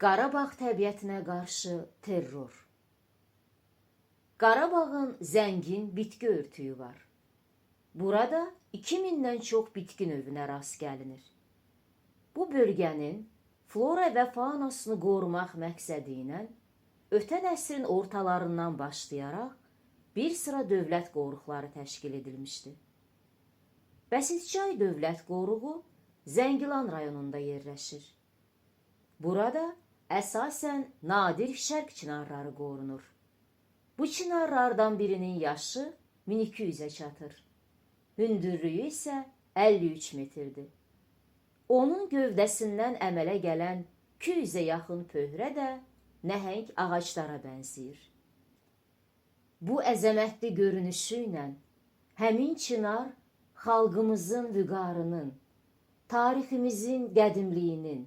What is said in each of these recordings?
Qarabağ təbiətinə qarşı terror. Qarabağın zəngin bitki örtüyü var. Burada 2000-dən çox bitki növünə rast gəlinir. Bu bölgənin flora və faunasını qorumaq məqsədi ilə ötən əsrin ortalarından başlayaraq bir sıra dövlət qoruqları təşkil edilmişdi. Bəsitçay Dövlət Qoruğu Zəngilan rayonunda yerləşir. Burada əsasən nadir şərq çinarları qorunur. Bu çinarlardan birinin yaşı 1200-ə çatır. Hündürlüyü isə 53 metrdir. Onun gövdəsindən əmələ gələn 200-ə yaxın pöhrə də nəhəng ağaclara bənzəyir. Bu əzəmətli görünüşü ilə həmin çınar xalqımızın vüqarının, tariximizin qədimliyinin,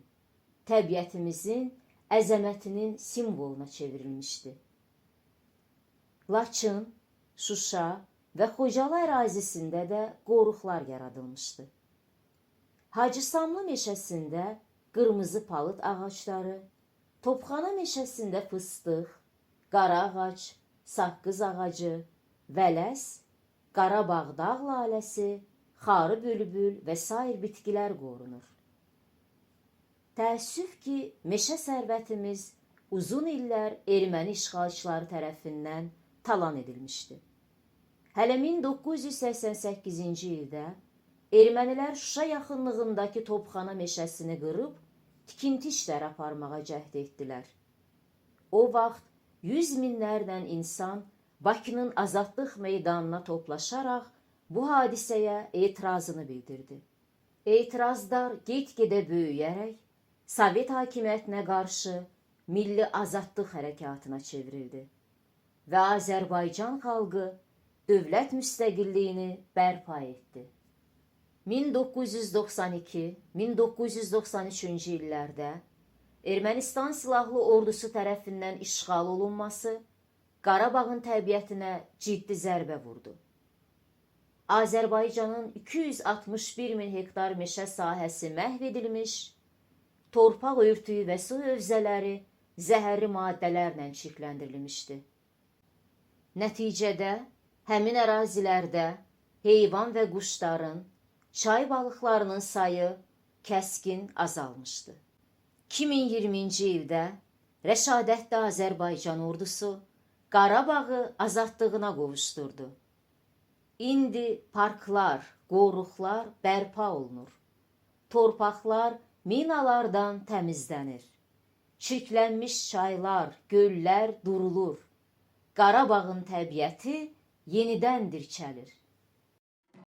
təbiətimizin əzəmətinin simvoluna çevrilmişdi. Laçın, Şuşa və Xocalı ərazisində də qoruqlar yaradılmışdı. Hacısamlı meşəsində qırmızı palıd ağacları, Topxana meşəsində fıstıq, qara ağac, saqqız ağacı, vələs, Qarabağ dağ laləsi, xarı bülbül və sair bitkilər qorunur. Təəssüf ki, meşə sərvətimiz uzun illər erməni işğalçıları tərəfindən talan edilmişdi. Hələ 1988-ci ildə ermənilər Şuşa yaxınlığındakı Topxana meşəsini qırıb tikinti işləri aparmağa cəhd etdilər. O vaxt yüz minlərlə insan Bakının Azadlıq meydanına toplaşaraq bu hadisəyə etirazını bildirdi. Etirazlar get-gedə böyüyərək Sovet hakimiyyətinə qarşı milli azadlıq hərəkatına çevrildi və Azərbaycan xalqı dövlət müstəqilliyini bərpa etdi. 1992-1993-cü illərdə Ermənistan silahlı ordusu tərəfindən işğal olunması Qarabağın təbiətinə ciddi zərbə vurdu. Azərbaycanın 261 min hektar meşə sahəsi məhv edilmiş, torpaq örtüyü və su hövzələri zəhərli maddələrlə çirkləndirilmişdi. Nəticədə həmin ərazilərdə heyvan və quşların, çay balıqlarının sayı kəskin azalmışdı. 2020-ci ildə rəşadətli Azərbaycan ordusu Qarabağı azadlığına qovuşdurdu. İndi parklar, qoruqlar bərpa olunur. Torpaqlar minalardan təmizlənir. Çirklənmiş çaylar, göllər durulur. Qarabağın təbiəti yenidən dirçəlir.